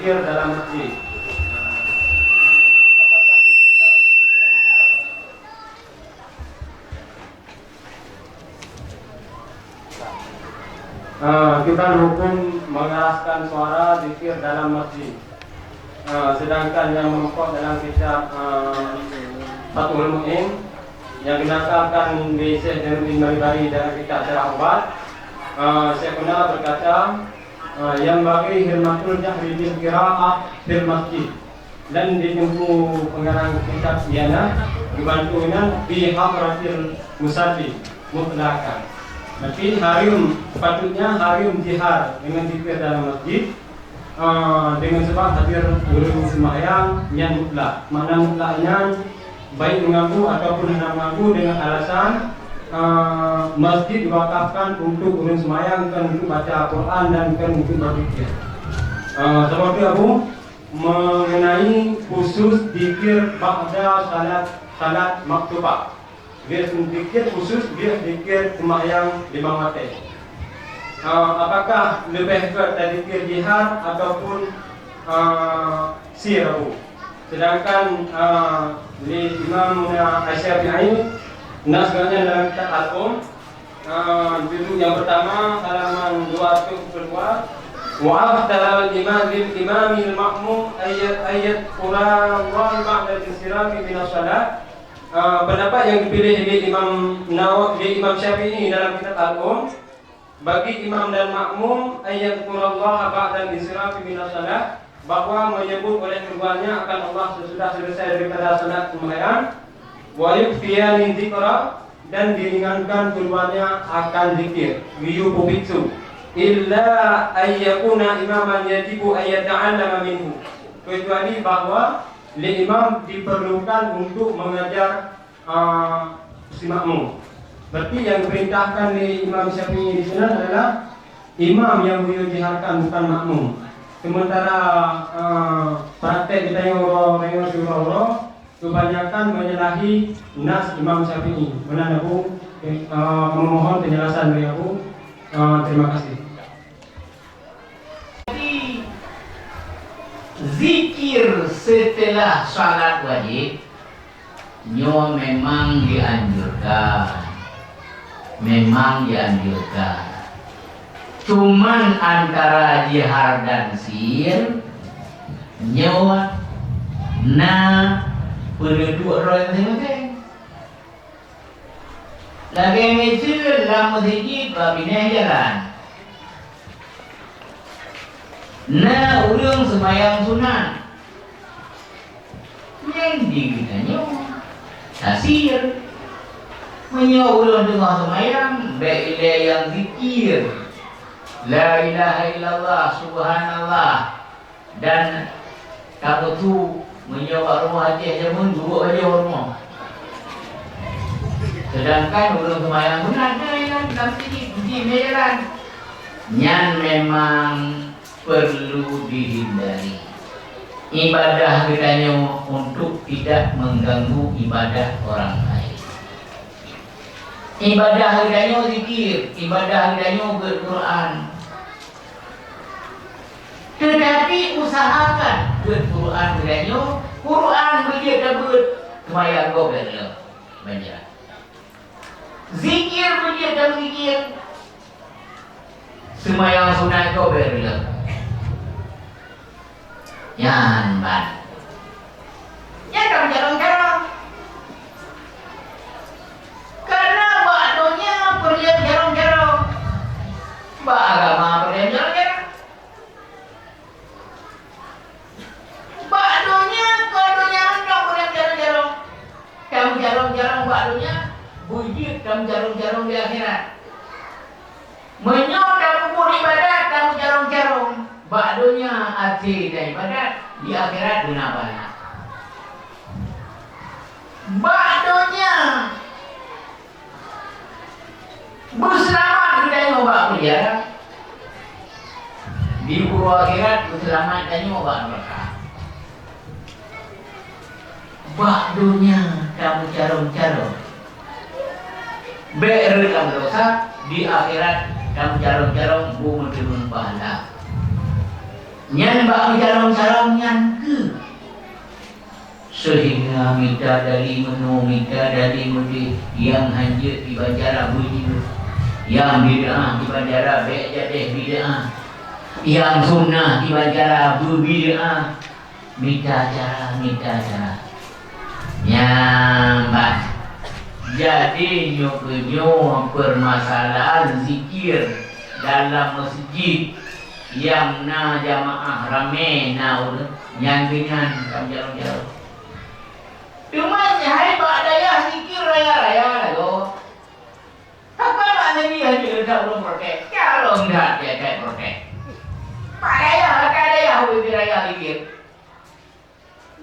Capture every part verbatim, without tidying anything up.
Zikir dalam masjid. Ah, kiban hukum mengeraskan suara zikir dalam masjid. Ah, sedangkan nyang meureumpok dalam kitab, ah, Fathul Mu'in, nyang geunakalkan lé Syekh Jainuddin Barbari dalam kitab Syarah Ubat, ah, Syekh Qunah berkata, ah, "Yanbaghi hirmatul jahri bil qira'ah fil masjid." Dan di teungku pengarang kitab Ianah geubantu nyan bi hadratil musalli mutlaqan. Berarti hareuem, sepatutnya hareuem jihar deungon zikir dalam masjid, ah, deungon sabab hadir ureueng seumayang nyan mutlak. Makna mutlak nyan, baik meuganggu ataupun hana meuganggu, deungon alasan, ah, masjid diwakafkan untuk ureueng seumayang, kon untuk baca Al-Quran dan kon untuk berzikir. Ah, sabab tu, Abu, mengenai khusus zikir ba'da salat, salat maktubah. Zikir khusus, zikir seumayang limong watèe. Ah, apakah leubeh gèt tazikir jihar ataupun, ah, sir, Abu? Sedangkan, ah, lé Imam Asy-Syafi'i, nas geuhnyan dalam kitab Al-Um, ah, juzuk nyang pertama, halaman dua ratus dua puluh dua, "Wa afdalul imam lil imamil ma'mum ayat, ayat qula Allahu ba'da insirafi minas shalah." Ah, pendapat yang dipilih lé Imam Nawa-, lé Imam Syafi'i dalam kitab Al-Um, bagi imam dan makmum, "An yadzkurallaha ba'dal insirafi minas shalah," bahwa menyebut oleh keduanya akan Allah sesudah selesai daripada salat sembahyang, "Wa yukthira min dzikra," dan diringankan keduanya akan zikir, "Wa yukthira," "illa an yakuna imaman yajibu an yata'allama minhu," kecuali bahwa lé imam diperlukan untuk mengajar, ah, si makmum. Berarti yang diperintahkan lé Imam Syafi'i di sana adalah imam yang beliau jiharkan, bukan makmum. Sementara, ah, praktek kita yang uroe-uroe, uroe-uroe, kebanyakan menyalahi nas Imam Syafi'i. Meunan Abu, eh, ah, memohon penjelasan dari Abu. Ah, terima kasih. Jadi, zikir setelah salat wajib nyoe memang dianjurkan. Memang dianjurkan. Cuman antara jihar dan sir nyoe na peuneuduek droe maséng-maséng. Lagèe miseue lam meuseujid bak binéh jalan. Na ureueng seumayang sunat. Nyan di geutanyoe tasir. Meunyoe ureueng teungoh seumayang, bèk ilèe nyang zikir, "La ilaha illallah, subhanallah." Dan kamoe su meunyoe bak rumoh Aceh jameun, duek bajèe u rumoh. Sedangkan ureueng seumayang sunat nyan lam meuseujid, di jalan. Nyan memang perlu dihindari. Ibadah geutanyoe untuk tidak mengganggu ibadah orang lain. Ibadah geutanyoe zikir, ibadah geutanyoe beuet Quran. Teutapi usahakan beuet Quran geutanyoe, Quran beujeuet tabeuet, seumayang gob bèk reuloh. Ban jalan. Zikir beujeuet tabeuzikir, seumayang sunat gob bèk reuloh. Nyan ban. Nyan ka meucarông-carông. Karena bak donya peureulèe carông-carông. Bak agama peureulèe carông-carông. Bak donya, keu donya mantong peureulèe carông-carông. Tameucarông-carông bak donya, beujeuet tameucarông-carông di akhirat. Meunyoe tapeubuet ibadat tameucarông-carông bak donya, até dan ibadat, di akhirat beuna pahala. Bak donya, beuseulamat geutanyoe bak penjara, di uroe akhirat beuseulamat tanyoe bak neuraka. Bak donya tameucarông-carông, bèk reuloh tameudosa, di akhirat tameucarông-carông beumeuteumeung pahala. Nyan bak meucarông-carông nyan keuh. Seuhingga mita dari meunoe, mita dari meudeh, nyang hanjeuet kiban cara beujeuet, nyang bid'ah kiban cara bék jadeh bid'ah, nyang sunnah kiban cara beubid'ah, mita cara, mita cara. Nyang ban. Jadi nyoe keunyoe peumasalahan zikir dalam meuseujid nyang na jamaah ramé na ureuëng nyan keunan ka meujalan-jalan. Teuma hai bak dayah zikir raya-raya lagoe. Haba bak Nabi hana leudak ureuëng protes. Calon that dia that protes. Bak dayah, bak dayah ureuëng raya zikir.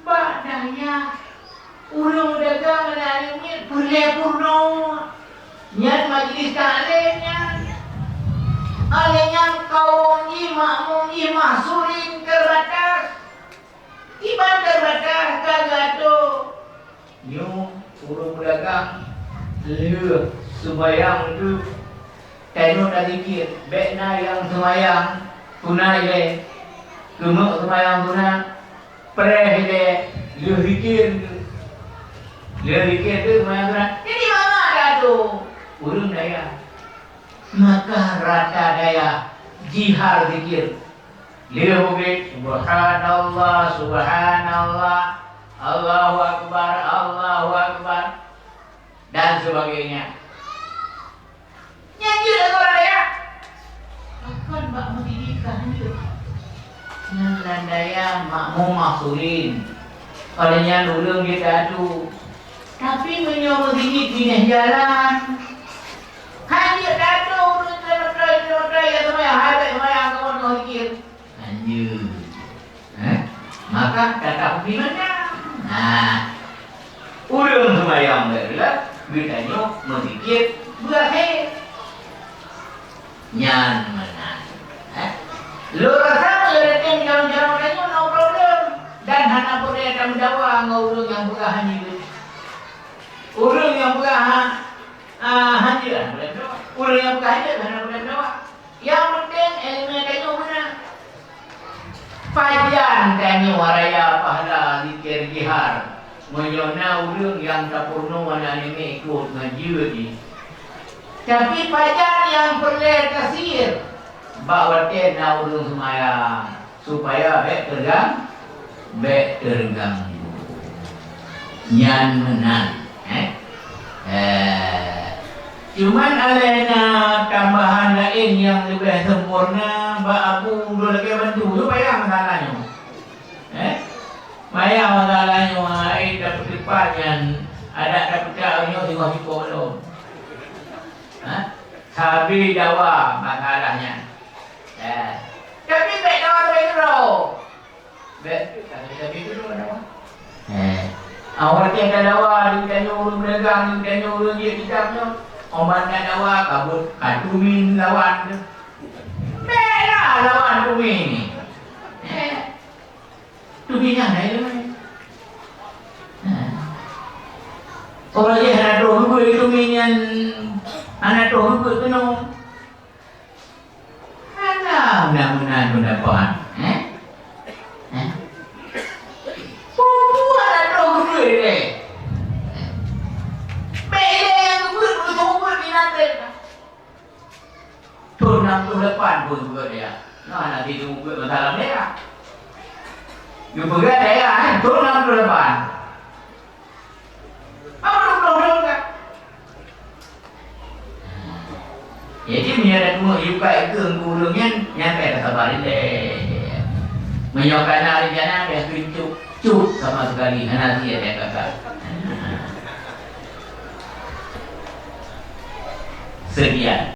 Bak dayah ureuëng dagang aneuk miet peureulée peurunoe. Nyan majlis taklim nyan. Akhé nyan kawöm jih makmum jih mahsurin teubatas. Kiban teubatas ka geuatô. Nyoe ureuëng dagang lheueh seumayang teuk. Tanyoe tazikir, bék na nyang seumayang sunat ilée, keumeuk seumayang sunat, preh ilée, lheueh zikir teuk. Lheueh zikir teuk seumayang sunat. Jadi mangat dah tu ureuëng dayah. Maka rata dayah jihar zikir. Lheueh ubit, subhanallah, subhanallah, Allahu akbar, Allahu akbar, dan sebagainya. Nyan jeuet keu ureuëng dayah. Pakon bak meuseujid ka hanjeuet? Nyan lam dayah makmum mahsurin. Óh lheueh nyan ureuëng jeuet tatu. Tapi meunyoe meuseujid binéh jalan, hanjeuet tatu ureuëng teumeutôi-teumeutôi nyang seumayang, hai bék seumayang kamoe teungoh zikir. Hanjeuet. Eh? Maka tatap di mana? Nah, ureuëng seumayang beulat, geutanyoe meuzikir beuakhé. Nyan meunan. Eh? Lôn rasa meunyoe tem jalan-jalan tanyoe no problem dan hana peureulée tameudawa ngon ureuëng nyang peugah hanjeuet. Ureuëng nyang peugah ha-, ah, hanjeuet hana peureulée tameudawa. Ureuëng nyang peugah hanjeuet hana peureulée tameudawa. Nyang penting iéleumé tanyoe meunan. Pajan tanyoe raya pahala zikir jihar meunyoe na ureuëng nyang tapeurunoe aneuk miet ikot ngon jeuet jih. Tapi pajan nyang peureulée tasir bak watée na ureuëng seumayang. Supaya bék teugang-, bék teuganggu. Nyan meunan, eh. Eh, cuman alai na tambahan laén nyang leubeh sempurna bak Abu Dullah lagée bantu, nyoe payah masalah nyoe. Eh? Payah masalah nyoe, ai tapeuteupat nyan, adak tapeuteupat nyoe singoh jukôk lom. Ha? Sabe dawa masalah nyan. Eh. Tapi bék dawa sabe keudroe. Bék, tapi, tapi tu dulu dawa. Eh. Awak tiap dawa, di tanyoe ureuëng berdagang, di tanyoe ureuëng jeuet kitab nyoe. Oman na dawa, kabut, ka tumin lawan tu. Bék lah lawan tumin ni. Eh. Tumin nyan hai tu. Eh. Orang je hana troh geubeuet tumin nyan, hana troh geubeuet keunoe. Hana meunan-meunan pendapat, eh? Eh? Peue-peue hana troh geubeuet, eh? Bék ilée nyang geubeuet, beutôi geubeuet minat lé. Thon enam puluh lapan pun geubeuet ya. Nah, nanti geubeuet masa lam daerah. Geupeugah daerah, eh, thon enam puluh lapan. Apa dua puluh tahun kan? Jadi, meunyoe ada teuma yukai keu ureuëng nyan, nyan payah sabar ilée. Meunyoe kana rencana, payah keucuk, cuk sama sekali, hana siat ya kakak. Sekian.